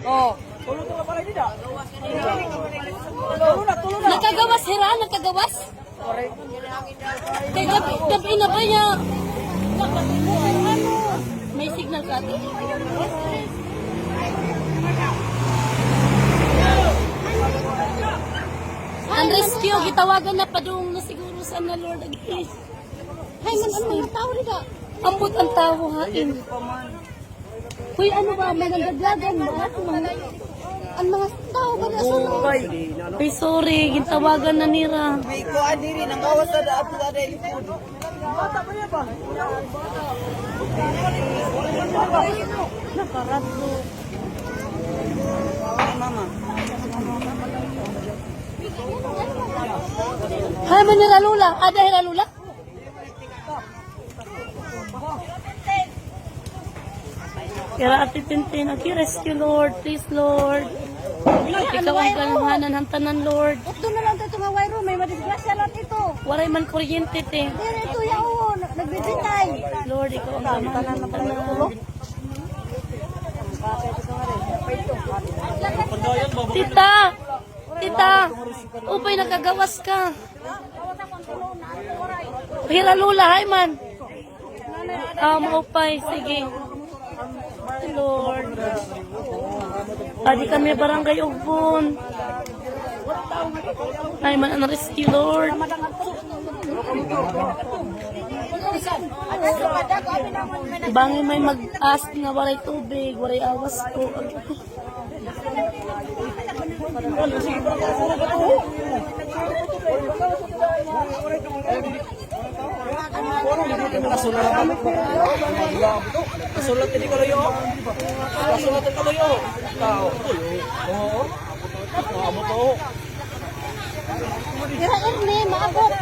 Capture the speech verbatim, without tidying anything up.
Oh. Nakagawas hira, nakagawas. Kay gab-, gab-i na ba niya? May signal ka, ate? An rescue, gitawagan na, padung na siguro sana, Lord, again. Hay, man, ano mga tao dida? Ambot an tao, ha? Hoy, ano ba? May nagdadlagan ba? An mga tao ba na sunod? Ay, sorry, gintawagan na nira. May kuan diri, nang gawas sa daan, sa daan likod. Nakaradlo. Ay, mama. Hay, man, hira Lola. Ada hira Lola? Kira Ate Tintin, okay, rescue, Lord. Please, Lord. Ikaw an ginhawa han tanan, Lord. Utdo na la ito nga wire, may madisgrasya la ito. Waray man kuryente, te. Diri ito, yaon, nagbibitay. Lord, ikaw an ginhawa han tanan. Tita! Tita! Upay, nakagawas ka. Hira Lola, hay man. Ah, maupay, sige. Lord. Adi kami barangay Ugbon. Hay man an rescue, Lord. Bangin may mag-ask nga waray tubig, waray awas ko. Kasulat ini kalayo. Kasulat ini kalayo. Tao. Oo. Maabot, oo. Dira, Ernie, maabot.